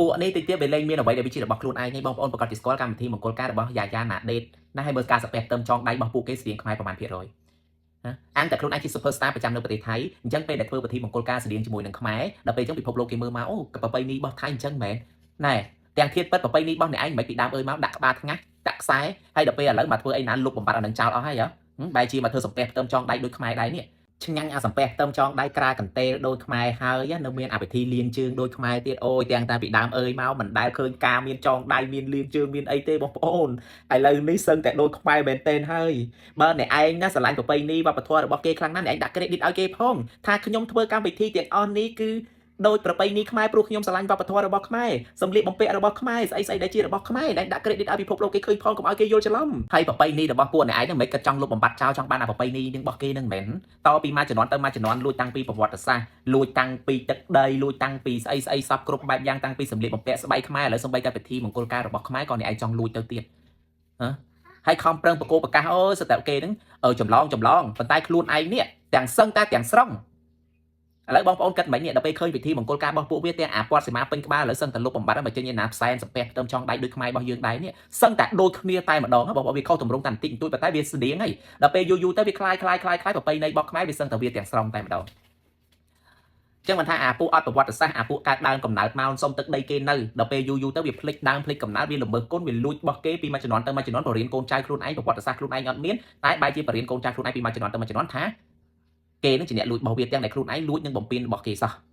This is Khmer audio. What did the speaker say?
ពួកនេះតិចទៀតវាលែងមានអ្វីដែលវាជារបស់ខ្លួនឯងហើយបងប្អូនប្រកាសជាស្គាល់កម្មវិធីមង្គលការរបស់យ៉ាយ៉ាណាដេតណាហើយមើលការសាពះផ្ទឹមចងដៃរបស់ពួកគេស្រៀងខ្មែរប្រហែលភាគរយណាអាងតែខ្លួនឯងជា super star ប្រចាំនៅប្រទេសថៃអញ្ចឹងពេលដែលធ្វើពិធីមង្គលការស្រៀងជាមួយនឹងខ្មែរដល់ពេលអញ្ចឹងពិភពលោកគេមើលមកអូប្រពៃណីរបស់ថៃអញ្ចឹងមែនណែទាំងធៀបពិតប្រពៃណីរបស់អ្នកឯងមិនពីដើមអើយមកដាក់ក្បាលថ្ងាស់ដាក់ខ្សែហើយដល់ពេលឥឡូវមកធ្វើអីណាលុបបំបត្តិអានឹងចោលអស់ហើយហ៎បែរជាមកធ្វើសំពះផ្ទឹមចងដៃដូចខ្មែរដែរនេះឆ្ងាញ់អាសំពះផ្ទឹមចងដៃក្រាកន្ទេលដូចខ្មែរហើយនៅមានអភិធីលៀងជើងដូចខ្មែរទៀតអូយទាំងតាពីដើមអើយមកមិនដែលឃើញការមានចងដៃមានលៀងជើងមានអីទេបងប្អូនឥឡូវនេះសឹងតែដូចខ្មែរមែនទែនហើយបើអ្នកឯងណាស្រឡាញ់ប្រពៃណីវប្បធម៌របស់គេខ្លាំងណាស់អ្នកឯងដាក់ credit ឲ្យគេផងថាខ្ញុំធ្វើកម្មវិធីទាំងអស់នេះគឺដោយប្រពៃណីខ្មែរព្រោះខ្ញុំស្រឡាញ់វប្បធម៌របស់ខ្មែរសម្លៀកបំពាក់របស់ខ្មែរស្អីស្អីដែលជារបស់ខ្មែរដែលដាក់ credit ឲ្យពិភពលោកគេឃើញផងកុំឲ្យគេយល់ច្រឡំហើយប្រពៃណីរបស់ពួកអ្នកឯងហ្នឹងមិនក៏ចង់លុបបំបត្តិចោលចង់បានអាប្រពៃណីនឹងរបស់គេហ្នឹងមែនតពីមួយជំនាន់ទៅមួយជំនាន់លួចតាំងពីប្រវត្តិសាស្ត្រលួចតាំងពីទឹកដីលួចតាំងពីស្អីស្អីសពគ្រប់បែបយ៉ាងតាំងពីសម្លៀកបំពាក់ស្បែកខ្មែរឥឡូវសូម្បីតែពិធីមង្គលការរបស់ខ្មែរក៏អ្នកឯងចង់លួចទៅទៀតហ៎ហើយខំប្រឹងប្រកោប្រកាសអូសតើគេហ្នឹងចម្លងចម្លងប៉ុន្តែខ្លួនឯងនេះទាំងសឹងតែទាំងស្រុងឥឡូវបងប្អូនគិតមិននេះដល់ពេលឃើញពិធីមង្គលការរបស់ពួកវាទាំងអាពាត់សីមាពេញក្បាលឥឡូវសឹងតែលុបបំបត្តិមកចេញឯណាផ្សែនសំពះផ្ទឹមចង់ដៃដូចខ្មែររបស់យើងដែរនេះសឹងតែដូចគ្នាតែម្ដងបងប្អូនវាខុសទម្រង់តែបន្តិចបន្តួចប៉ុន្តែវាស្តៀងហើយដល់ពេលយូរយូរទៅវាคล้ายคล้ายคล้ายคล้ายប្រពៃណីរបស់ខ្មែរវាសឹងតែវាទាំងស្រុងតែម្ដងចឹងមិនថាអាពួកអត់ប្រវត្តិសាស្ត្រអាពួកកើតដើមកំណើតមកសុំទឹកដីគេនៅដល់ពេលយូរយូរទៅវាភ្លេចដើមភ្លេចកំណើតវាល្មើសគុណវាលួចរបស់គេពីមួយជំនាន់ទៅមួយជំនាន់បរៀនកូនចៅខ្លួនឯងប្រវត្តិសាស្ត្រខ្លួនឯងអត់មានតែបែរជាបរៀនកូនចៅខ្លួនឯងពីមួយជំនាន់ទៅមួយជំនាន់ថាគេនឹងជាអ្នកលួចរបស់វាទាំងដែលខ្លួនឯងលួចនឹងបំពេញរបស់គេសោះ។